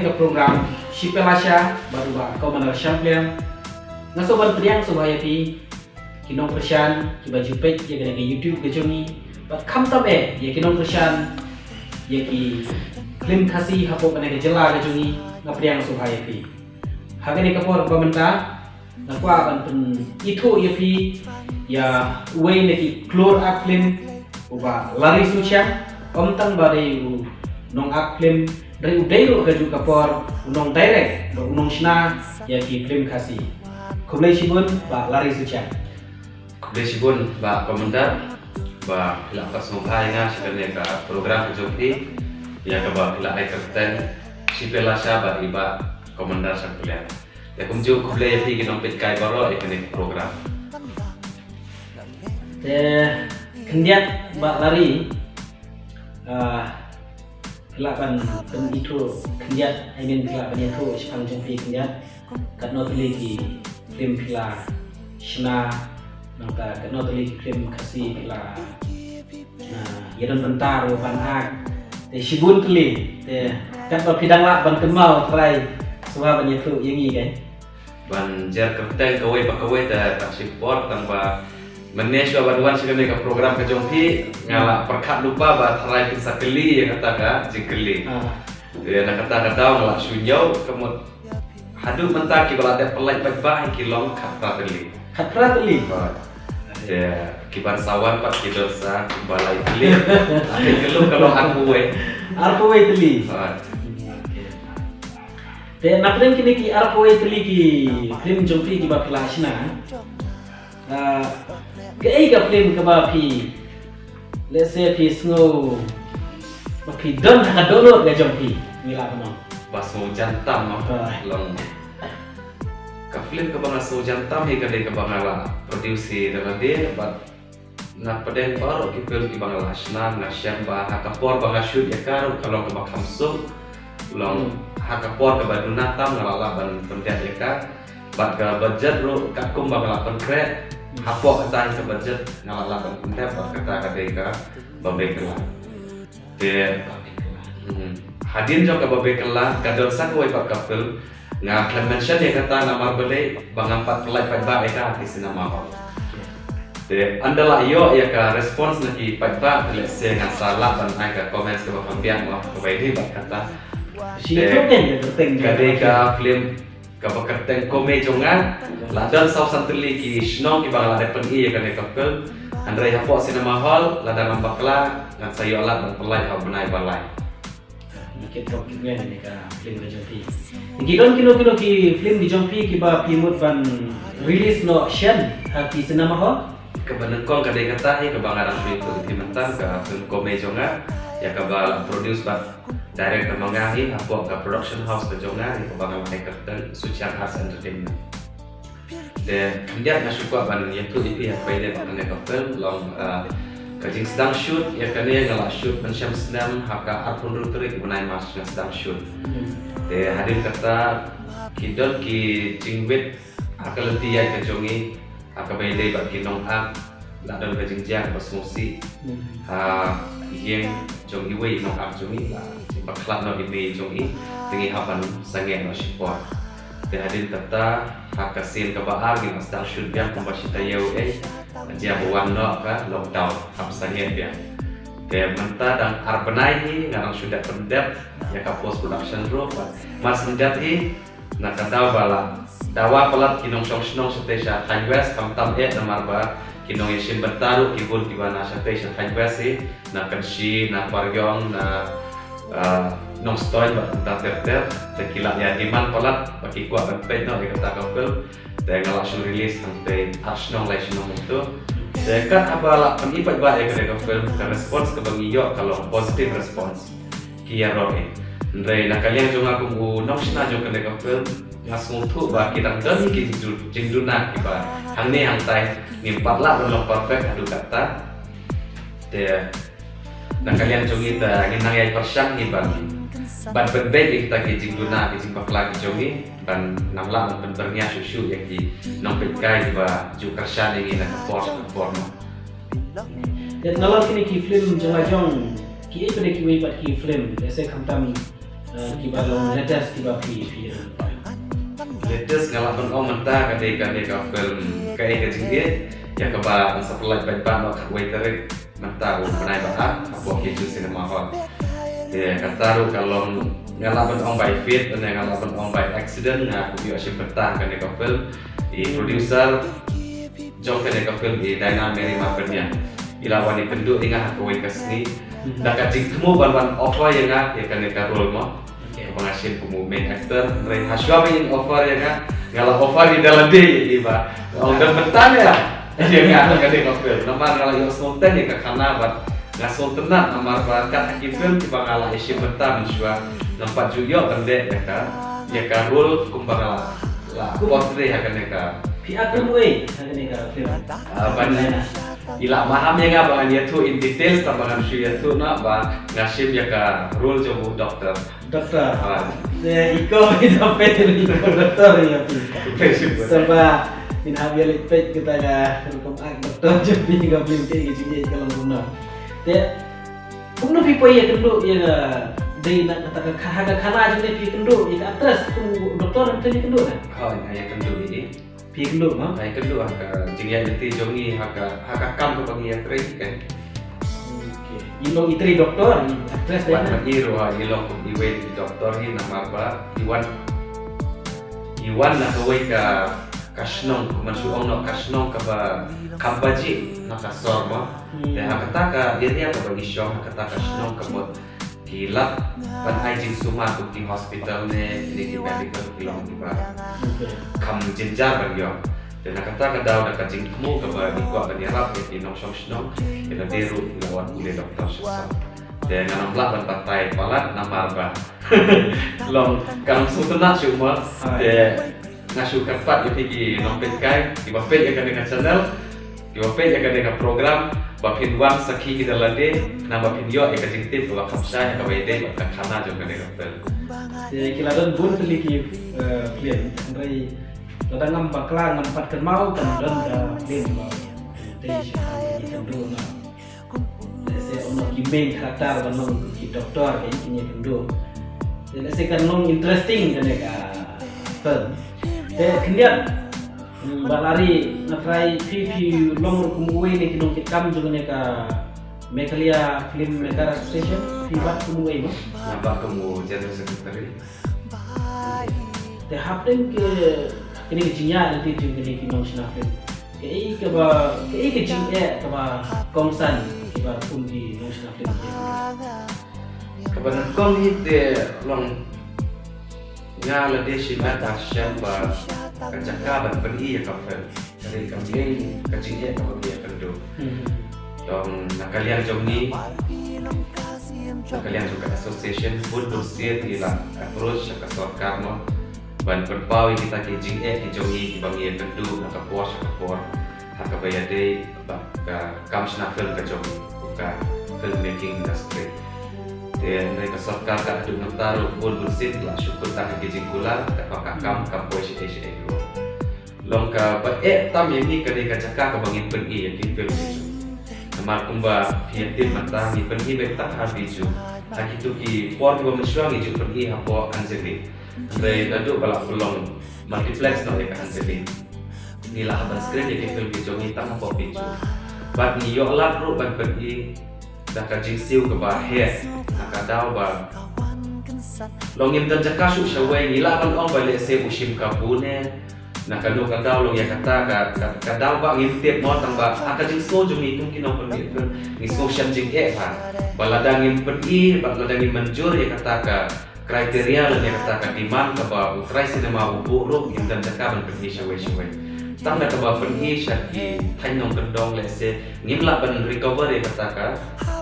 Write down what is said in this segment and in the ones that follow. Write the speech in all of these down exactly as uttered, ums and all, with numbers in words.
Ka program Shipelasha bad u Bah Commander Shangpliang. Nga sngewbha ban pdiang sngewbha ïa phi ki nongkyrshan kiba ju peit ïa kane ka YouTube ka jong ngi. Bad khamtam eh ïa ki nongkyrshan ïa ki film Khasi hapoh kane ka jylla ka jong ngi, nga pdiang sngewbha ïa phi. Ha kane ka por ba mynta nga kwah ban pynithuh ïa phi ïa uwei na ki klur ak film, u Bah Larry Suchiang. Ym tang ba dei u nong ak film, dei u dei ruh ka juh ka por u nong direct bad u nong shna ïa ki film Khasi. Khublei shibun Bah Larry Suchiang. Khublei shibun Bah Commander ba phi la pat sngewbha ïa nga sha kane ka program ka jong phi, ïa kaba phi la ai kyrteng Shipelasha bad i Bah Commander Shangpliang. Te kumjuh khublei ïa phi ki nongpeitkai baroh ïa kane ka program. Te khyndiat Bah Larry, ah, phi lah ban pynithuh khyndiat, I mean phi lah ban ïathuh shaphang jong phi khyndiat katno tylli ki film phi la shna, nangta katno tylli ki film Khasi phi la ïa don bynta ruh ban ak. Te shibun tylli. Te katba phi dang lah ban kynmaw, trai sngewbha ban ïathuh ïa ngi, kan? Ban jer kyrteng kawei pa kawei te tang shipor, tang ba mynne shuwa ban wan sha kane ka program ka jong phi nga la pyrkhat lypa ba trai phin sa kylli ïa kata ka jingkylli. Te na kata ka daw nga la shu ñiew ka mut haduh mynta kiba la dep pynlait paidbah hi ki long khatphra tylli. Khatphra tylli? Te kiban sa wan pat ki don sa kumba lai tylli. Te ka long ka long arphew wei. Arphew wei tylli. Te napdeng kine ki arphew wei tylli ki film jong phi kiba phi la shna, ah, kaei ka film kaba phi, let's say, phi sngew ba phi don ha ka dohnud ka jong phi, ngi lah ban ong? Ba sngew jan tam, no? Long ka film kaba nga sngew jan tam hi ka dei kaba nga la produce hi da lade, bad napdeng baroh ki film kiba nga la shna nga shem ba ha ka por ba nga shoot ïa ka ruh ka long kaba kham suk. Long ha ka por kaba duna tam nga la lah ban pyndep ïa ka. Bad ka budget ruh katkum ba nga la pynkhreh, hapoh kata ka budget nga la lah ban pyndep, bad kata ka dei ka Ba Bei Kylla. Te hadien jong ka Ba Bei Kylla ka don sa kawei pat ka film, nga khlem mention ïa kata namar balei ba ngam pat pynlait paidbah ïa ka ha ki cinema hall. Te ynda la ïoh ïa ka response na ki paidbah, te lehse ngan sa lah ban ai ka comments kaba kham biang, mo, kaba ïadei bad kata. Te ka dei ka film kaba kyrteng Kmie Jong Nga. La don saw san tylli ki shnong kiba la dep pyni ïa kane ka film. Hynrei hapoh cinema hall lada ngam bakla ngan sa ïoh lad ban pynlait ha u bnai ba lai. Nga kit pop kit ngan ïa ka film ka jong phi. Ki don kino kino ki film ki jong phi kiba phi mut ban release noh shen ha ki cinema hall? Kaba nyngkong ka dei kata hi kaba nga dang shu ïathuh ïa phi mynta, ka film Kmie Jong Nga, ïa kaba la produce bad direct da ma nga hi hapoh ka production house ka jong nga, ïa kaba nga la ai kyrteng Suchiang Arts Entertainment. Te khyndiat nga shu kwah ban ïathuh ïa phi ha kaba ïadei bad kane ka film, long, ah, ka jingsdang shoot ïa kane nga la shoot mynshem snem, ha ka arphew hynriew tarik u bnai March nga sdang shoot. Te hadien kata ki don ki jingwit ha ka lynti ïaid ka jong ngi, ha kaba ïadei bad ki nongak, la don ka jingjia kaba sngewsih ha ïing jong iwei i nongak jong ngi, la bakhlad noh i mei jong ngi, te ngi hap ban sangeh noh shipor. Te hadien kata ha ka sien kaba ar ngi la sdang shoot biang kumba shi taïew ei, ka jia ba wan noh ka lockdown, hap sangeh biang. Te mynta dang ar bnai hi nga dang shu dep pyndep ïa ka post production ruh, bad mar shen dep hi na ka daw ba la dawa palat ki nongshong shnong shatei sha Thaiñ West, khamtam eh namar ba ki nongïashim bynta ruh ki bun kiba na shatei sha Thaiñ West hi, na Kynshi, na Pariong, na, ah, Nongstoiñ bad kumta ter ter. Te ki la ïa demand palat ba ki kwah ban peit noh ïa kata ka film. Te nga la shu release hangtei ar shnong lai shnong kumto. Te kat haba la pyni paidbah ïa kane ka film, ka response kaba ngi ïoh ka long positive response. Ki ïaroh hi. Hynrei na ka liang jong nga kum u nongshna jong kane ka film, nga sngewthuh ba ki dang don hi ki jingdu-, jingduna kiba hangne hangtai, ngim pat lah ban long perfect haduh katta. Te na ka liang jong ngi te ngin nang ïai pyrshang hi ban, ban pynbeit ïa kita ki jingduna ki jingbakla ki jong ngi, ban nang lah ban pynbyrngia shuh shuh ïa ki nongpeitkai kiba ju kyrshan ïa ngi na ka por sha ka por, mo. Te nalor kine ki film jong la jong, kiei pat kiwei pat ki film, lehse khamtam Kiba long latest kiba phi phi. Latest nga lah ban ong mynta ka dei ka dei ka film Kaei Ka Jingïeit, ïa kaba sa pynlait paidbah noh khatwei tarik mynta u bnai ba ar hapoh K G Cinema Hall. Te kata ruh ka long nga lah ban ong by fate ne nga lah ban ong by accident nga ïoh shim bynta kane ka film. I producer jong kane ka film i Diana Mary Marbaniang. I la wan ïakynduh ïa nga ha kawei ka sngi da ka jingthmu ban wan offer ïa nga ïa kane ka role mo. Ba nga shim kum u main actor, hynrei hashwa ba in offer ïa nga, nga la offer ïa da lade ïa i ba nga ong don bynta ïa ïa nga ha kane ka film. Namar nga la ïoh sngewthuh ïa ka khana bad nga sngewtynnat namar ba kat ha ki film kiba nga la ïa shim bynta mynshuwa ngam pat ju ïoh ban leh ïa ka ïa ka role kumba nga la la portray ha kane ka. Phi act kum uei ha kane ka film? Ah, ban i la maham ïa nga ba ngan ïathuh in details tang ba ngan shu ïathuh noh ba nga shim ïa ka role jong u doctor. Doctor. Ah. Te i ko i da peit i ko doctor ïa phi. Peit shu. Sa ba in hap ïa leit peit kita ka rukom act doctor jong phi ka film Kaei Ka Jingïeit ka long kumno. Te kumno phi poi ïakynduh ïa ka dei na kata ka kha ka khana jong ne phi ïakynduh ïa ka actress kum doctor ne phi ïakynduh ne? Hooid, nga ïakynduh ïa i. Phi ïakynduh ma? Nga ïakynduh ha ka jingïaid lynti jong ngi ha ka ha ka kam kaba ngi ïatrei kan. Okay. I long i trei doctor, i actress. Wat ma i ruh i long kum iwei i doctor hi namar ba i wan i wan na kawei ka ka shnong, kumba shu ong noh ka shnong kaba kham baji na ka sor mo. Te ha kata ka area kaba i shong ha kata ka shnong kaba ki lap ban ai jingsumar kum ki hospital ne kine ki medical ki long kiba kham jynjar ban ïoh. Te na kata ka daw da ka jingthmu kaba i kwah ban ïarap ïa ki nongshong shnong ïa lade ruh ki la wan pule doctor sha sor. Te ngan ym lah ban batai palat namar ba long ka long sngewtynnat shuh mo. Te nga shu kyrpad ïa phi ki nongpeitkai kiba peit ïa kane ka channel, kiba peit ïa kane ka program, ba phin wan sakhi ki da lade, namar ba phin ïoh ïa ka jingtip kaba kham shai ha kaba ïadei bad ka khana jong kane ka film. Te ki la don bun tylli ki film, hynrei lada ngam bakla ngam pat kynmaw kan don da film ba dei shi ha kane ka film. Lehse ono ki main character ban long ki doctor, ki engineer, ki doctor. Lehse kan long interesting kane ka film. Te khyndiat, hmm, ba lari na trai phi phi long ruh kum uwei na ki nongkitkam jong kane ka Meghalaya Film Maker Association, phi bat kum uwei mo? Nga bat kum u General Secretary. Te hapdeng ki kine ki jingïaid lynti jong kine ki nongshna film, kaei kaba, kaei ka jingeh kaba kongsan kiba kum ki nongshna film? Kaba nyngkong hi te long nga lade shimet ba shem ba ka jaka ban pyni ïa ka film. Ka dei ka main ka jingeh kaba ngi ïakynduh. Tang na ka liang jong ngi, na ka liang jong ka association, bun bun sien ngi la approach sha ka sorkar mo ban pynpaw ïa kita ki jingeh ki jong ngi kiba ngi ïakynduh na ka por sha ka por ha kaba ïadei bad ka kam shna film ka jong ngi, ka film making industry. Te hynrei ka sorkar ka haduh mynta ruh bun bun sien la shu kut tang ha ki jingkular, kaba ka kam kam poi shaei shaei ruh. Long kaba eh tam ïa ngi ka dei ka jaka kaba ngin pyni ïa ki film ki jong. Namar kumba phi ïa tip mynta ngi pyni beit tang ha Bijou. Ha kito ki por kiba mynshuwa ngi ju pyni hapoh Anjali. Hynrei naduh ba la pynlong multiplex noh ïa ka Anjali, ngi la hap ban screen ïa ki film ki jong ngi tang hapoh Bijou. Bad ngi ïoh lad ruh ban pyni da ka jingsiew kaba heh, na ka daw ba long ngim don jaka shuh shawei, ngi lah ban ong ba lehse u shim kabu ne na kano ka daw long ïa kata ka, ka, ka daw ba ngim tip mo, tang ba ha ka jingsngew jong ngi kum ki nongpynmih film ngi sngew shem jingeh ba lada ngim pyni bad lada ngim mynjur ïa kata ka criteria lane kata ka demand kaba u trai cinema u buh ruh ngim don jaka ban pyni shawei shawei. Tang da kaba pyni sha ki thaiñ nongkyndong lehse ngim lah ban recover ïa kata ka,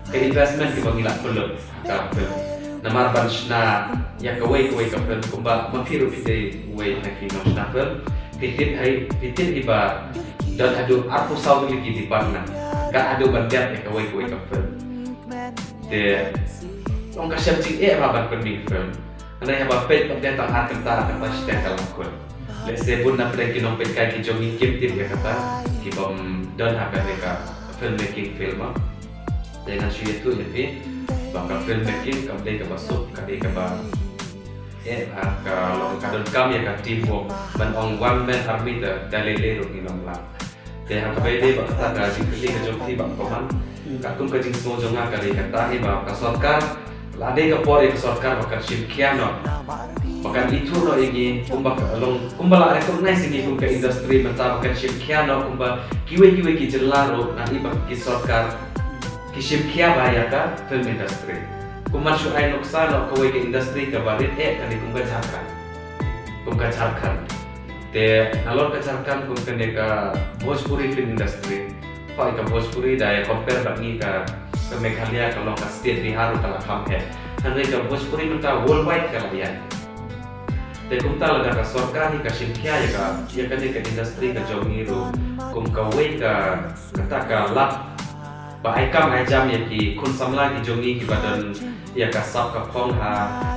ka investment kiba ngi la pynlut ha ka film. Namar ban shna ïa kawei kawei ka film kumba ma phi ruh phi dei uwei na ki nongshna film, phi tip hi, phi tip hi ba don haduh arphew saw tylli ki department. Kat haduh ban dep ïa kawei kawei ka film. Te long ka shem jingeh ba ban pynmih film. Hynrei haba peit pat dei tang ar kynta ar kynta shiteng ka la kut. Lehse bun na pdeng ki nongpeitkai ki jong ngi kim tip ïa kata, ki bym don ha kane ka film making field mo. Te ngan shu ïathuh ïa phi ba ka film making kam dei kaba suk, ka dei kaba Eh, ha, ka long ka donkam ïa ka teamwork, ban ong one man army te da lei lei ruh ngin ym lah. Te ha kaba ïadei bad kata ka jingkylli ka jong phi Bah Komang, katkum ka jingsngew jong nga ka dei kata hi ba ka sorkar, la dei ka por ïa ka sorkar ba kan shim khia noh, ba kan ithuh noh ïa ngi kumba ka long, kumba la recognize ïa ngi kum ka industry mynta ba kan shim khia noh kumba kiwei kiwei ki jylla ruh, nga i ba ki sorkar ki shim khia bha ïa ka film industry. Kum ban shu ai nuksa noh, kawei ka industry kaba rit eh ka dei kum ka Jharkhand. Kum ka Jharkhand. Te nalor ka Jharkhand kum kane ka Bhojpuri film industry. Pha ïa ka Bhojpuri da ïa compare bad ngi ka, ka Meghalaya ka long ka state Bihar ruh ka la kham heh. Hynrei ka Bhojpuri mynta worldwide ka la ïaid. Te kumta lada ka sorkar hi ka shim khia ïa ka, ïa kane ka industry ka jong ngi ruh kum kawei ka, kata ka lad ba ai kam ai jam ïa ki khun samla ki jong ngi kiba don ïa ka sap ka phong ha,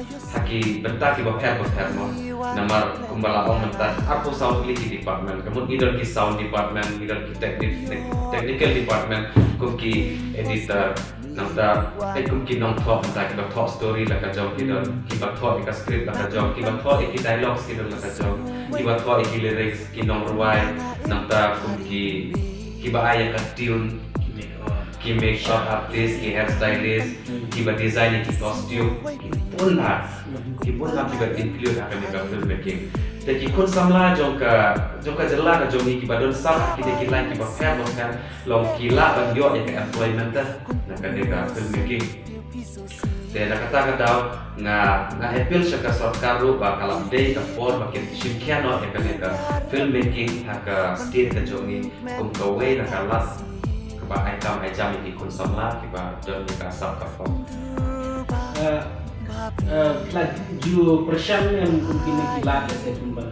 ha ki bynta kiba pher ba pher mo. Namar kumba la ong mynta arphew saw tylli ki department, ka mut ngi don ki sound department, ngi don ki techni-, technical department, kum ki editor, nangta eh kum ki nongthoh mynta kiba thoh story la ka jong ki don, kiba thoh ïa ka script la ka jong, kiba thoh ïa ki dialogues ki don la ka jong, kiba thoh ïa ki lyrics, ki nongrwai, nangta kum ki, kiba ai ïa ka tune, ki makeup artist, ki hairstylist, kiba design ïa ki costume, ki bun bha, ki bun bha kiba include ha kane ka filmmaking. Te ki khun samla jong ka, jong ka jylla ka jong ngi kiba don sap ha kine ki line kiba pher ba pher, long ki lah ban ïoh ïa ka employment te na kane ka filmmaking. Te na kata ka daw nga, nga appeal sha ka sorkar ruh ba ka la dei ka por ba kin shim khia noh ïa kane ka filmmaking ha ka state ka jong ngi kum kawei na ka lad kaba ai kam ai jam ïa ki khun samla kiba don ïa ka sap ka phong. Eh, eh, la ju pyrshang em kum kine ki lad lehse kum ban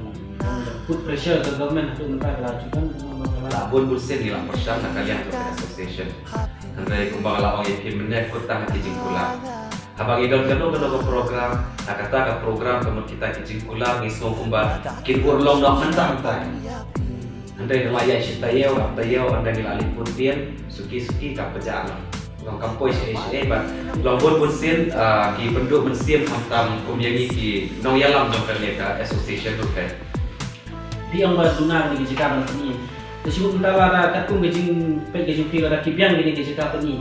put pressure ka government haduh mynta ka la ju ban, ban, ban, ban, la bun bun sien ngi la pyrshang na ka liang ka association. Hynrei kumba ka la ong ïa phi mynne kut tang ki jingkular. Haba ngi don kano kano ka program, ha kata ka program ka mut kita ki jingkular ngi sngew kumba kin urlong noh mynta mynta. Hynrei ngi la ïaid shi taïew, ar taïew, hynrei ngi la leit bun tieng, suki suki ka pjah noh. Long kam poi shi shi eh ba long bun bun sien, ah, ki pynduh mynsiem khamtam kum ïa ngi ki nongïalam jong kane ka association ruh phi. Phi ong ba duna kine ki jaka ban pyni. Te shu mynta lada katkum ka jingpeit ka jong phi lada ki biang kine ki jaka pyni.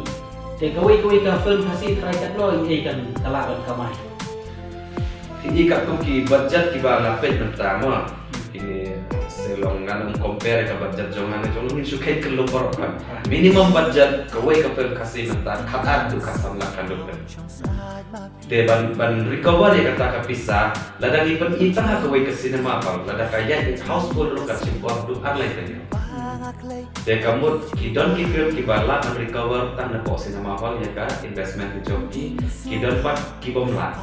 Te kawei kawei ka film Khasi tharai katno ïa kan ka lah ban kamai. Phi i katkum ki budget kiba nga peit mynta mo. Kine se long ngan ym compare ka budget jong nga jong ngin shu kheit kyllum baroh kan. Minimum budget kawei ka film Khasi mynta khatar tu ka samla kan dukkan. Te ban, ban recover ïa kata ka pisa, lada ngi pyni tang ha kawei ka cinema hall, lada ka ïaid housefull ruh kan shim por haduh ar lai taïew. Te ka mut ki don ki film kiba lah ban recover tang na poh cinema hall ïa ka investment ki jong ki, ki don pat ki bym lah.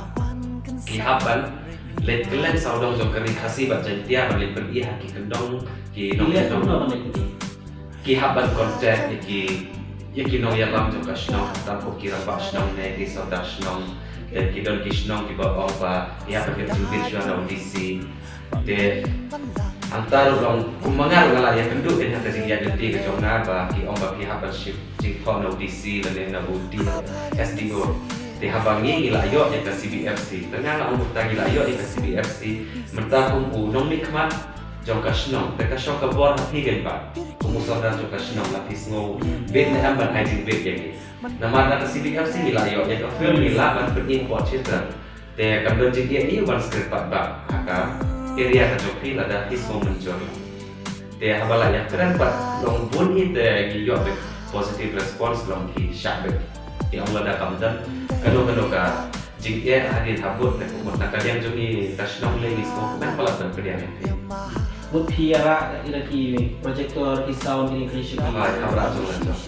Ki hap ban leit kylleng sawdong jong ka ri Khasi bad Jaintia ban leit pyni ha ki kyndong ki nong kyndong. Ki hap ban contact ïa ki, ïa ki nongïalam jong ka shnong, tang ko ki rangbah shnong ne ki sordar shnong. Te ki don ki shnong kiba ong ba ïa ka jingpynbit shuwa na u D C. Te hangta ruh long kum ma nga ruh nga la ïakynduh ïa ka jingïaid lynti ka jong nga ba ki ong ba ki hap ban shim jingthoh na u D C lane na u D, S D O. Te haba ngi ngi la ïoh ïa ka C B F C. Te nga nga ong mynta ngi la ïoh ïa ka C B F C. Mynta kum u nongmihkhmat jong ka shnong, te ka shong ka bor ha phi kein bah. Kum u sordar jong ka shnong la phi sngew bit ne em ban ai jingbit ïa ngi. Namar na ka C B F C ngi la ïoh ïa ka film ngi lah ban pyni hapoh theater. Te kam don jingeh ïa u ban screen pat bah ha ka area ka jong phi lada phi sngew mynjur. Te haba la ïakren pat long bun hi te ngi ïoh beit positive response long ki shah beit. Te ong lada kam don kano kano ka jingeh hadien habud te kumta ka liang jong ngi ka shnong lei ngi sngewkmen palat ban pdiang ïa phi. Mut phi ïarah ïa ki projector, ki sound, ki kri shi. Hooid, haba rah jong la jong.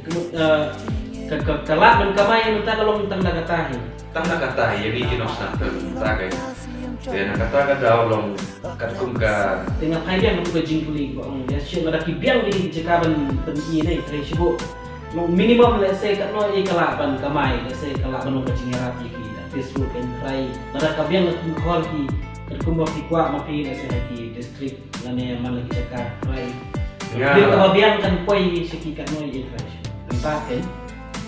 Ka mut, eh, ka, ka, ka lad ban kamai mynta ka long tang da kata hi. Tang da kata hi, ïa ngi ki nongshna film mynta ka. Te na kata ka daw long katkum ka. Te nga phai biang ka jingkylli ba ong ïa shu lada ki biang ki jaka ban pyni ne, te shu long minimum, let's say, katno ïa ka lah ban kamai, let's say, ka lah ban long ka jingïarap ïa ki artist ruh kan try. Lada ka biang ka hall ki, katkum ba phi kwah ma phi, let's say, ki district lane man la ki jaka try. Nga. Biang kaba biang kan poi sha ki katno ïa try. Tang ta kan.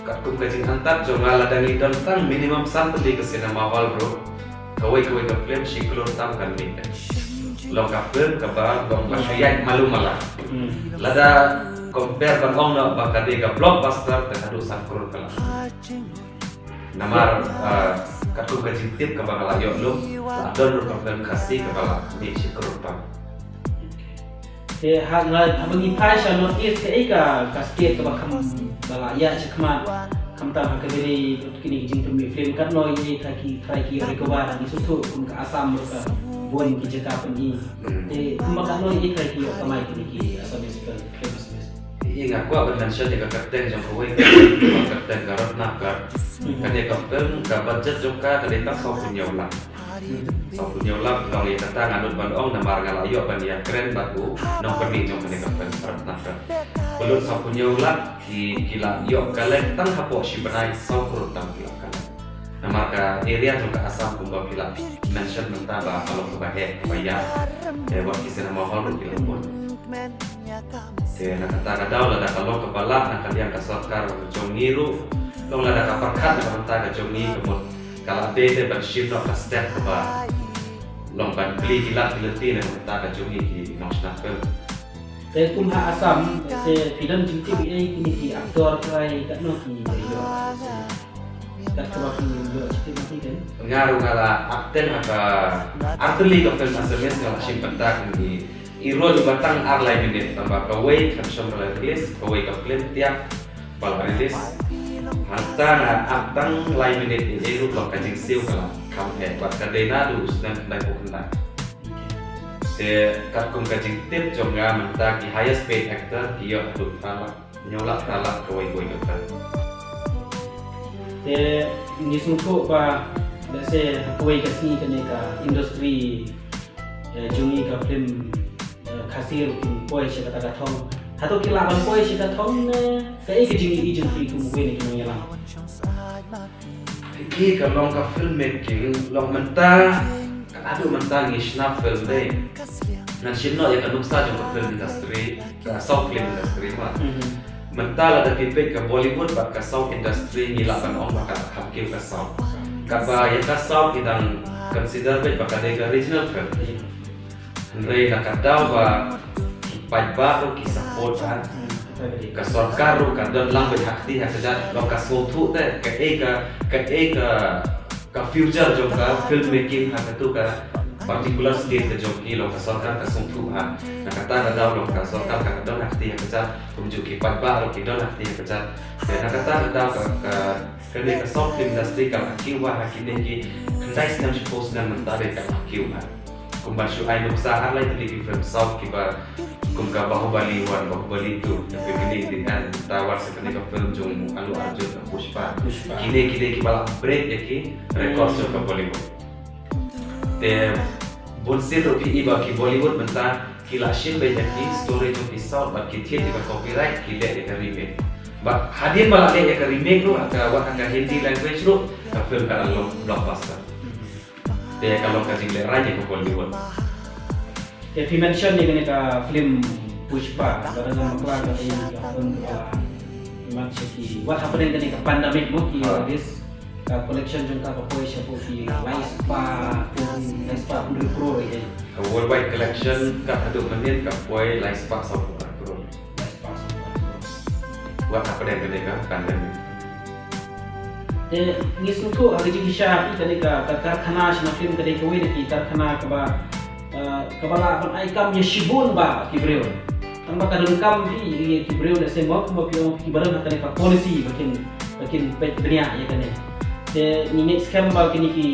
Katkum ka jinghantat jong nga, lada ngi don tang minimum san tylli ka cinema hall ruh, kawei kawei ka film shi klur tam kan mih. Long ka film kaba long ba shu ïaid malu mala. Hmm. Lada compare ban ong noh ba ka dei ka blockbuster, te haduh san klur ka lah. Namar, ah, katkum ka jingtip kaba nga la ïoh lum, la don ruh ka film Khasi kaba la mih shi klur tam. Te ha, nga, haba ngi phai sha North East, kaei ka, ka state kaba kham, ba la ïaid shakhmat, khamtam ha kaba dei kine ki jingpynmih film, katno ïa trai ki, trai ki ïoh recover, ngi sngewthuh kum ka Assam ruh ka bun ki jaka pyni. Hmm. Te kumba katno ïa trai ki ïoh kamai kine ki Assamese film, film Assamese. Ïa nga kwah ban mention ïa ka kyrteng jong kawei, ka kyrteng ka Ratnakar. Hmm. Kane ka film, ka budget jong ka, ka dei tang saw phew hynñiew lak. Saw phew hynñiew lak, long ïa kata nga nud ban ong namar nga la ïoh ban ïakren bad u nongpynmih jong kane ka film Ratnakar. Pynlut saw phew hynñiew lak ki, ki la ïoh collect tang hapoh shi bnai saw klur tam ki la collect. Namar ka area jong ka Assam kumba phi la mention mynta ba ka long kaba heh kaba ïar. Te wat ki cinema hall ruh ki la bun. Te na kata ka daw lada ka long kaba lah na ka liang ka sorkar jong ngi ruh, long lada ka pyrkhat na ka bynta ka jong ngi ka mut ka la dei te ban shim noh ka step kaba long ban plie ki lad ki lynti na ka bynta ka jong ngi ki nongshna film. Te kum ha Assam, te phi don jingtip ei kine ki actor trai katno ki ïoh. Kat kaba phi ïoh jingtip ma phi kan. Nga ruh nga la acting ha ka ar tylli ka film Assamese nga la shim bynta kine ki. Ïa roi ba tang ar lai minit tang ba kawei kan shong ka la release, kawei ka film tiak ba la release. Hangta nga act tang lai minit ïa roi ba ka jingsiew ka la kham heh bad ka dei naduh u snem khyndai phew khyndai. Te katkum ka jingtip jong nga mynta ki highest paid actor ki ïoh haduh phra lak, hynñiew lak, phra lak kawei kawei ka film. Te ngi sngewthuh ba lehse ha kawei ka sngi kane ka industry, eh, jong ngi ka film, eh, Khasi ruh kin poi sha kata ka thong. Hato ki lah ban poi sha ka thong ne kaei ka jingïohi jong phi kum uwei na ki nongïalam? Phi, ka long ka filmmaking, long mynta, ka haduh mynta ngi shna film dei. Ngan shim noh ïa ka nuksa jong ka film industry, ka South film industry ma. Mhm. Mynta lada phi peit ka Bollywood bad ka South industry ngi lah ban ong ba ka kham kiew ka South. Kaba ïa ka South ngi dang consider beit ba ka dei ka regional film. Mhm. Hynrei na ka daw ba ki paidbah ruh ki support ha. Hmm. Ka sorkar ruh ka don lang beit ha kti ha kjat, long ka sngewthuh te kaei ka, kaei ka, ka future jong ka filmmaking ha katu ka particular state ka jong ki, long ka sorkar ka sngewthuh ha. Na kata ka daw long ka sorkar ka don ha kti ha kjat, kumjuh ki paidbah ruh ki don ha kti ha kjat. Te na kata ka daw ka, ka, kane ka South film industry ka la kiew ha kine ki khyndai snem shiphew snem mynta dei ka la kiew ha. Kumba shu ai nuksa ar lai tylli ki film South kiba kum ka Bahubali one, Bahubali two, ka film kine ki dei ta wat sa kane ka film jong Allu Arjun ka Pushpa. Pushpa. Kine, kine kiba la break ïa ki record jong ka Bollywood. Te bun sien ruh phi i ba ki Bollywood mynta ki la shim beit ïa ki story jong ki South bad ki thied ïa ka copyright ki leh ïa ka remake. Bad hadien ba la leh ïa ka remake ruh ha ka, wat ha ka Hindi language ruh ka film ka la long blockbuster. Te ka long ka jinglehrain ïa ka Bollywood. Te phi mention ïa kane ka film Pushpa, lada ngam bakla ka dei ka film kaba la imat sha ki, wat hapdeng kane ka pandemic mo ki release, ka collection jong ka ka poi shapoh ki lai spah, lai spah hynriew klur ïa. Ka worldwide collection ka haduh mynnin ka poi lai spah sawphew ar klur. Wat hapdeng kane ka pandemic. Te ngi sngewthuh ha ka jingshisha kane ka, ka karkhana shna film ka dei kawei na ki karkhana kaba, eh, kaba lah ban ai kam ïa shibun bah ki briew. Tang ba ka donkam phi ïa ki briew lehse mo kumba phi ong phi ba don ha kane ka policy ba kin, ba kin peit bniah ïa kane. Te ngi ngeit skhem ba kine ki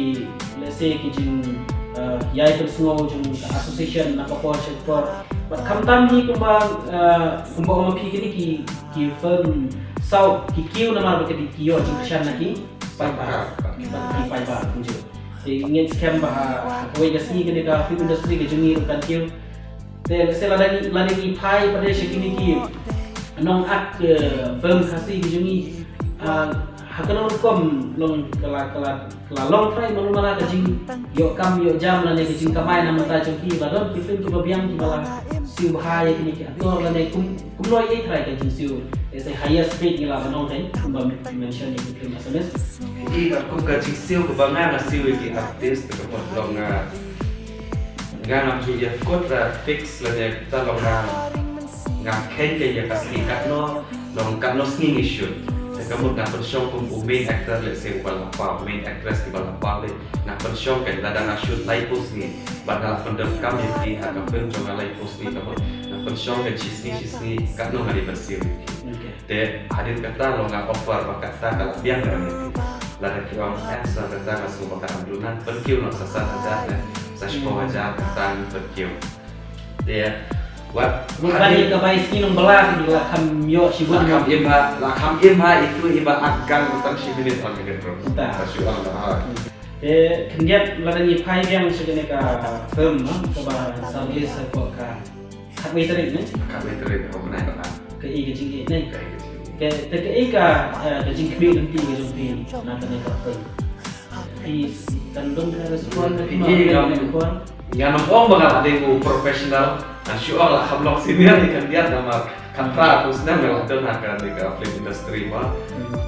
lehse ki jing, eh, ïai pynsngew jong ka association na ka por sha ka por. Bad khamtam hi kumba, eh, kumba ong ma phi kine ki, ki film South ki kiew namar ba ki dei ki ïoh jingkyrshan na ki paidbah. Bad ki paidbah kumjuh. Te ngi ngeit skhem ba ha kawei ka sngi kane ka film industry ka jong ngi ruh kan kiew. Te lehse lada ngi, lada ngi phai pat sha kine ki nongakt, eh, film Khasi ki jong ngi, ah, ha kano rukom long ka la, ka la, ka la long trai malu mala ka jingïoh kam ïoh jam lane ka jingkamai na mynta jong ki, ba don ki film kiba biang kiba la siew bha ïa kine ki actor lane kum, kumno ïa trai ka jingsiew It's the highest paid ngi lah ban ong, kumba mention ïa ki film Assamese. Ïa ka kum ka jingsiew kaba nga nga siew ïa ki artist, ka mut long nga, nga ngam ju ïa kut ra fix lane kata long nga, nga kheiñ ka ïa ka sngi katno, long katno sngi ngi shoot. Te ka mut nga pynshong kum u main actor, let's say uba lypa, main actress kiba lypa, te nga pynshong ka lada nga shoot laiphew sngi bad nga la pyndonkam ïa ki ha ka film jong nga laiphew sngi, ka mut nga pynshong ka shi sngi shi sngi katno nga dei ban siew ïa ki. Te hadien kata long nga offer ba kata ka la biang na ngi. Lada ki ong eh, sa kata nga sngew ba ka dang duna, pynkiew noh sa san hajar ne sa shiphew hajar, kata ngi pynkiew. Te wat, wat hadien ka bai sngi nong bala ki la kham ïoh shibun, la kham im ha, la kham im ha itu iba at gang tang shi minit on ka drum. Sa shu ong ha. Te khyndiat lada ngi phai biang sha kane ka film, no, kaba sa release ha ka khatwei tarik ne? Khatwei tarik, oh, bnai ba. Ka i ka jingïeit ne? Ka i ka jingïeit. Ka, te ka i ka, eh, ka jingkhmih lynti ka jong phi na kane ka film. Phi kan don ka respond, phi ma ka respond. Ngan ong ba nga la dei u professional, ngan shu ong la kham long senior ïa khyndiat namar khatphra arphew snem nga la don ha kane ka film industry ma.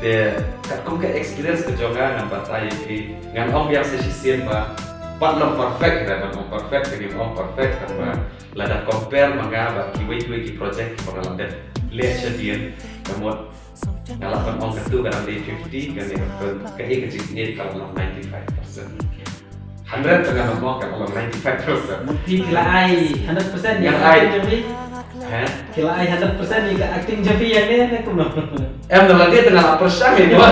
Te katkum ka experience ka jong nga ngan batai ïa phi, ngan ong biang sa shisien ba pat long perfect, ban ong perfect, ka ngim ong perfect, namar lada compare ma nga bad kiwei kiwei ki project kiba nga la dep leh shadien, ka mut nga lah ban ong katu ka dang dei fifty, kane ka film, ka i ka jingïeit ka la long ninety-five percent. Hundred te ngan ong ka la long ninety-five percent. Phi ki la ai hundred percent ïa ka acting jong phi? He? Ki la ai hundred percent ïa ka acting jong phi ïa ne, ne kumno? Em, na lade te nga la pyrshang ïa ka.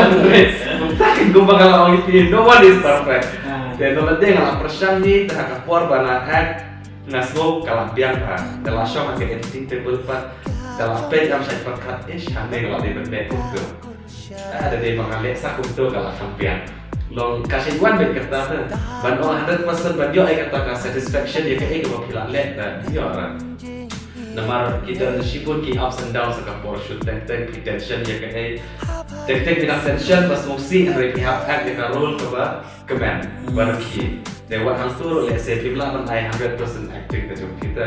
Kumta kumba nga la ong ïa phi, no one is perfect. Ah. Te na lade nga la pyrshang ïa, te ha ka por ba nga act, nga sngew ka la biang bha. Te la shong ha ka editing table pat, te la peit, ngam shait pyrkhat, ish, hangne nga la dei ban beh kumto. Ah, da dei ba nga leh sa kumto ka la kham biang. Long ka shait wan beit kata te ban ong hundred percent ban ïoh ïa kata ka satisfaction ïa kaei kaba phi la leh, te ïoh ra. Namar ki don shibun ki ups and downs ha ka por shoot, teng teng phi tension ïa kaei, teng teng phi dang tension ba sngewsih, hynrei phi hap act ïa ka role kaba kmen, ba rkhie. Te wat hangto ruh, let's say phim lah ban ai hundred percent acting ka jong phi te,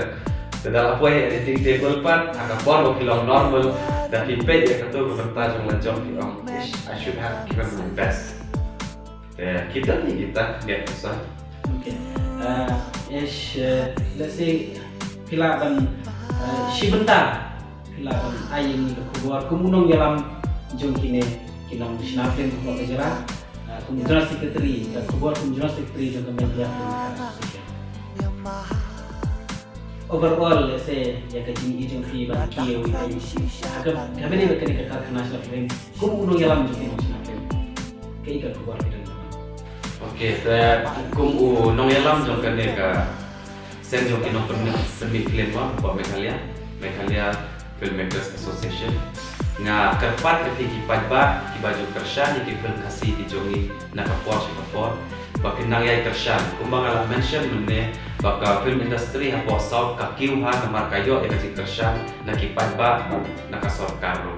te da la poi ha editing table pat, ha ka por ba phi long normal, da phi peit ïa kato ka bynta jong la jong, phi ong, ish, I should have given my best. Te kita ni kita biang sa. Okay. Ah, ish, eh, let's say phi lah ban, eh, shi bynta phi lah ban ai ïa ngi ka khubor kum u nongïalam jong kine ki nongshna film hapoh ka jylla, ah, kum u General Secretary, ka khubor kum u General Secretary jong ka Meghalaya Film Association. Overall, let's say, ïa ka jingïeit jong phi ban kiew ïa ka, ha ka, ka bynta kane ka karkhana shna film, kum u nongïalam jong ki nongshna film, kaei ka khubor phi don? Okay, te kum u nongïalam jong kane ka seng jong ki nongpynmih, pynmih film hapoh Meghalaya, Meghalaya Filmmakers Association, nga kyrpad ïa phi ki paidbah kiba ju kyrshan ïa ki film Khasi ki jong ngi na ka por sha ka por, ba phin nang ïai kyrshan. Kumba nga la mention mynne, ba ka film industry hapoh South ka kiew bha namar ka ïoh ïa ka jingkyrshan na ki paidbah, na ka sorkar ruh.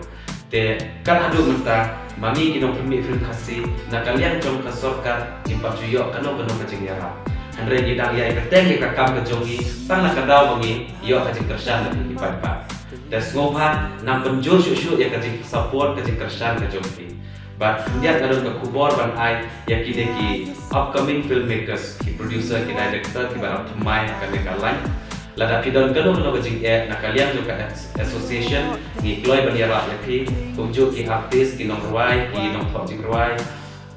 Te kat haduh mynta, ma ngi ki nongpynmih film Khasi, na ka liang jong ka sorkar, ngim pat ju ïoh kano kano ka jingïarap. Hynrei ngi dang ïai bteng ïa ka kam ka jong ngi tang na ka daw ba ngi ïoh ka jingkyrshan na ki paidbah. Te sngewbha nang pynjur shuh shuh ïa ka jingsupport, ka jingkyrshan ka jong phi. Bad khyndiat nga don ka khubor ban ai ïa kine ki upcoming filmmakers, ki producer, ki director kiba dang thymmai ha kane ka line. Lada phi don kano kano ka jingeh na ka liang jong ka as-, association, ngi kloi ban ïarap ïa phi, kumjuh ki artist, ki nongrwai, ki nongthoh jingrwai.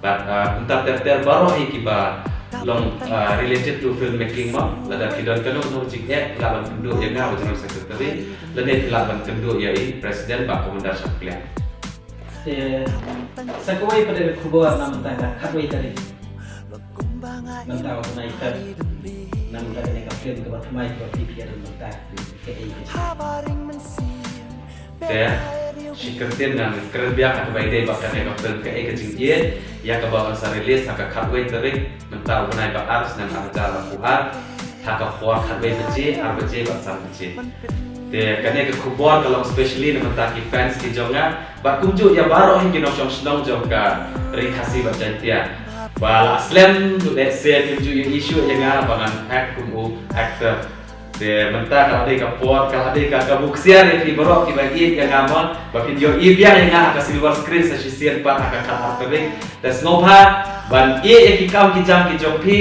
Bad, ah, kumta ter ter baroh hi kiba long, ah, related to filmmaking mo. Lada phi don kano kano ka jingeh, phi lah ban kynduh ïa nga, u General Secretary, lane phi lah ban kynduh ïa i President Bah Commander Shangpliang. Te sa kawei pat ka khubor, na mynta ka khatwei tarik, mynta u bnai Feb, na mynta kane ka film kaba thymmai kaba phi phi ïa don mynta, kaei ka jingeh? Te shi kyntien ngan kren biang ha kaba ïadei bad kane ka film Kaei Ka Jingïeit, ïa kaba yn sa release ha ka khatwei tarik mynta u bnai ba ar, snem ar hajar arphew ar, ha ka por khatwei baje, ar baje bad san baje. Te kane ka khubor ka long specially na bynta ki fans ki jong nga bad kumjuh ïa baroh hi ki nongshong shnong jong ka Ri Khasi bad Jaiñtia ba la slem, let's say, kumjuh ïa issue ïa nga ba ngan act kum u actor. Te mynta ka la dei ka por, ka la dei ka, ka buh ksiar ïa phi baroh kiba ïeit ïa nga mo, ba phin ïohi biang ïa nga ha ka silver screen sa shisien pat ha ka khatar tarik. Te sngewbha ban ïeit ïa ki kam ki jam ki jong phi,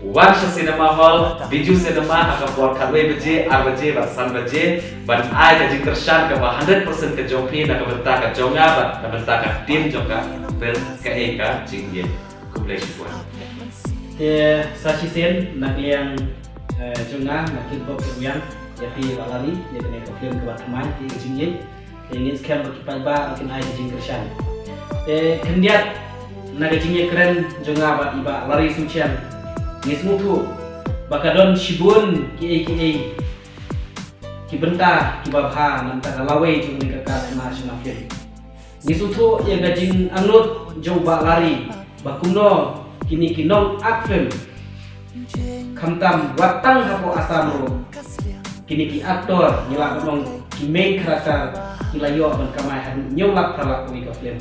wan sha cinema hall, Bijou Cinema ha ka por khatwei baje, ar baje bad san baje, ban ai ka jingkyrshan kaba hundred percent ka jong phi na ka bynta ka jong nga bad na ka bynta ka team jong ka film Kaei Ka Jingïeit. Khublei shibun. Te sa shisien na ka liang, eh, jong nga, nga kyrpad ïa phi Bah Larry ïa kane ka film kaba thymmai, Kaei Ka Jingïeit. Te ngin skhem ba ki paidbah kin ai ka jingkyrshan. Te khyndiat na ka jingïakren jong nga bad i Bah Larry Suchiang, ngi sngewthuh ba ka don shibun kiei kiei ki bynta kiba bha na ka bynta ka lawei jong kane ka karkhana shna film. Ngi sngewthuh ïa ka jingangnud jong Bah Larry ba kumno kine ki nong act film, khamtam wat tang hapoh Assam ruh, kine ki actor, ngi lah ban ong ki main character, ki la ïoh ban kamai haduh hynñiew lak phra lak kawei ka film.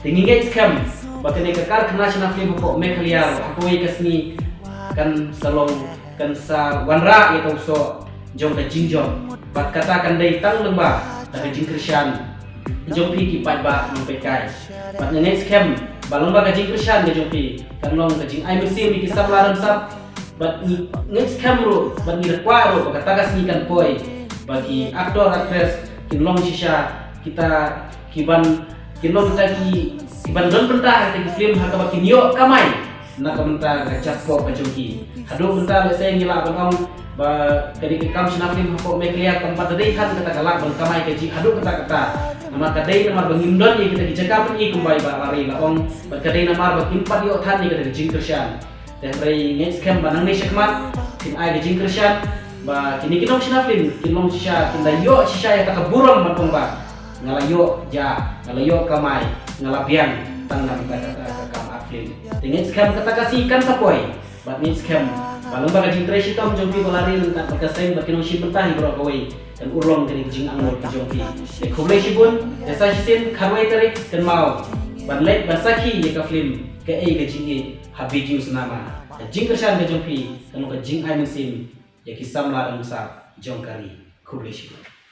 Te ngi ngeit skhem ba kane ka karkhana shna film hapoh Meghalaya ha kawei ka sngi kan sa long, kan sa wanrah ïa ka u soh jong ka jingjop. Bad kata kan dei tang lyngba da ka jingkyrshan jong phi ki paidbah nongpeitkai. Bad nga ngeit skhem ba lyngba ka jingkyrshan ka jong phi kan long ka jingai mynsiem ïa ki samla rynsan. Bad ngi ngeit skhem ruh, bad ngi da kwah ruh ba kata ka sngi kan poi ba ki actor actress kin long shisha kita ki ban, kin long kita ki, ki ban don bynta ha kita ki film ha kaba kin ïoh kamai na ka bynta ka jingpop ka jong ki. Haduh mynta lehse ngi lah ban ong ba kane ka kam shna film hapoh Meghalaya kam pat da dei than kata ka lad ban kamai ka jing haduh katta katta. Namar ka dei namar ba ngim don ïa kita ki jaka pyni kumba i Bah Larry la ong, bad ka dei namar ba kim pat ïoh than ïa kita ki jingkyrshan. Te hynrei ngeit skhem ba nangne shakhmat kin ai ka jingkyrshan ba kine ki nong shna film kin long shisha, kin da ïoh shisha ïa kata ka burom ban ong ba nga la ïoh ja, nga la ïoh kamai, nga la biang tang na ka, ka, ka, ka kam act film. Te ngeit skhem kata ka sngi kan sa poi. Bad ngeit skhem ba lyngba ka jingtrei shitom jong phi Bah Larry lem bad ka seng bad ki nongshim bynta hi baroh kawei kan urlong kane ka jingangnud ka jong phi. Te khublei shibun. Te sa shisien khatwei tarik kynmaw ban leit ban sakhi ïa ka film Kaei Ka Jingïeit ha Bijou Cinema. Ka jingkyrshan ka jong phi kan long ka jingai mynsiem ïa ki samla rynsan jong ka ri. Khublei shibun.